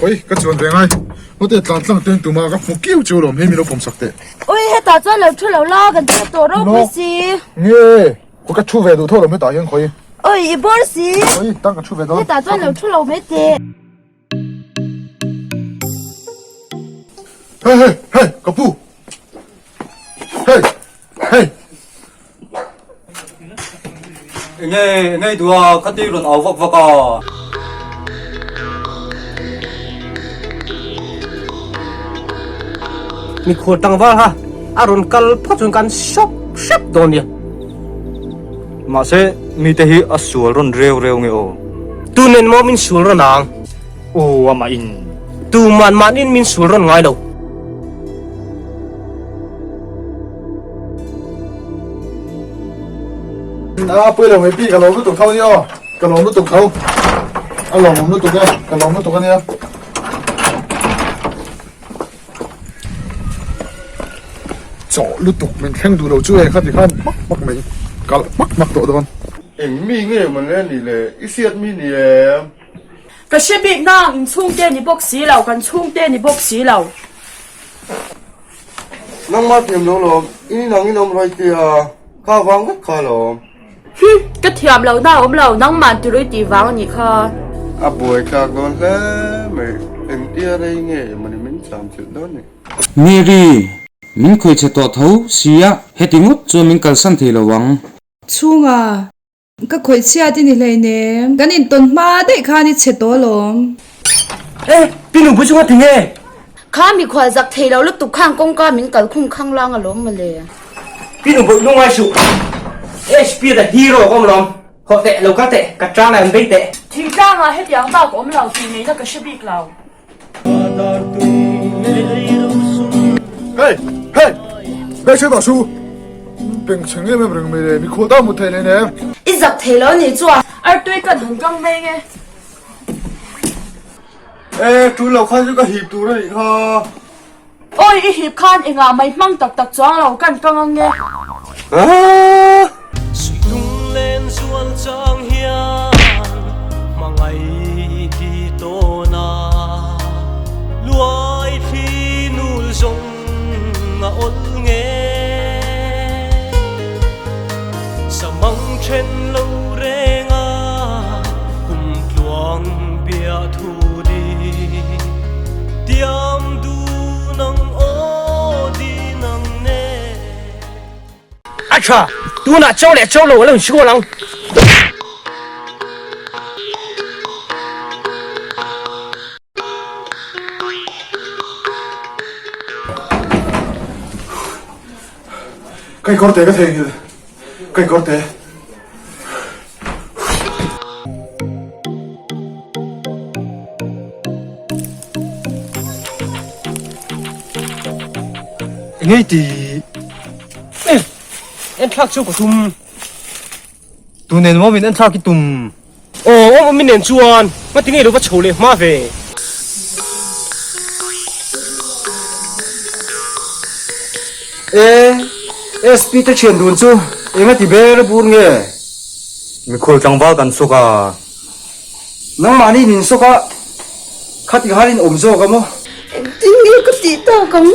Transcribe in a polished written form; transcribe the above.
Khawi ka chuan ve ngai. Hawte tlan tlang ten tuma ka hmu kiu chu lawm hei min lo pawm sak teh. Ui hetah chuan lo thu lo la kan chhiat tawh ropui si. Nge khawi ka thu ve duh tho lo hetah hian khawi. Ui i bawr si. Khawi tang ka thu ve dawn. Hetah chuan lo thu lo mai teh. Hei hei hei ka pu. Hei hei. Enge enge i duh a khati rawn au vak vak a. Mikhual tlangval kha a rawn kal phawt chuan kan sawp hrep dawn nia. Mahse mite hi a sual rawn reu reu nge aw. Tu nen maw min sual rawn ang? Aw amah in. Tu man manin min sual rawn ngai lo. A pui lo mai pi ka lawm lutuk tho ania aw ka lawm lutuk tho a lawmawm lutuk e ka lawm lutuk ania chawh lutuk min thleng duh lo chu e khati khan hmak hmak mai kalh hmak hmak tawh dawn. Eng mi nge mawn le ni le i hriat mi ni em? Ka hre bik nang in chhungte ni bawk si lo kan chhungte ni bawk si lo. Nangmah thiam lo lawm, in inang in awm rai tia, kha vang vek kha lawm. Hi, ka thiam lo na awm lo, nangmah tirui tih vang a nih kha. A buai thlak dawn hle mai, engtia rei nge mawni min cham chilh dawn ni. Mary, min khawi chhe tawh tho sia, heti ngawt chuan min kalsan thei lo ang. Chhunga, Ka khawih chhiat i ni hleinem, kan intawn hma daih khan i chhe tawh alawm. E, pi nupui chu nga ti nge? Kha mikhual zak thei lo lutuk khan kawngka min kal khum khang lang alawm mawle. Pi nupui lungngai suh, HP the hero ka awm alawm, hawh teh lo kal teh, ka tang lai an bei teh. Thingtlangah hetiang bak awm lo tih ngaihna ka hre bik lo. Hey! Hey! Bek chhe tawh su! Beng chheng em em reng mai le, mikhual ta mut thei hle nem. I zak thei lo nih chu a. Artui kan han kang mai nge. E, tul lo khan chu ka hip tur a nih kha. Awi i hip khan engah mai hmang tak tak chuang lo kan kang ang nge. Aaa! Suihlung zual chang hian hmangaih ti tawn a, luai thli nul zawng a awl nge. Samang then lo reng a, kum tluang biah thu di tiam du nang aw di nang ne. A tha, tunah cho leh cho lo a lo inchhuak ang. Kai kawr te ka theihnghilh, kai kawr te. Engei ti? En thlak chu ka tum. Tu nen maw min en thlak i tum? Aw awm awm i nen chuan ngati ngei lo va chho leh hma ve. E, SP te thian dun chu enga ti ber bur nge? Mikhual tlangval kan sawk a. Nangmahni in sawk a, khati khan in awm zawk a maw? Engtin nge ka tih tak ang?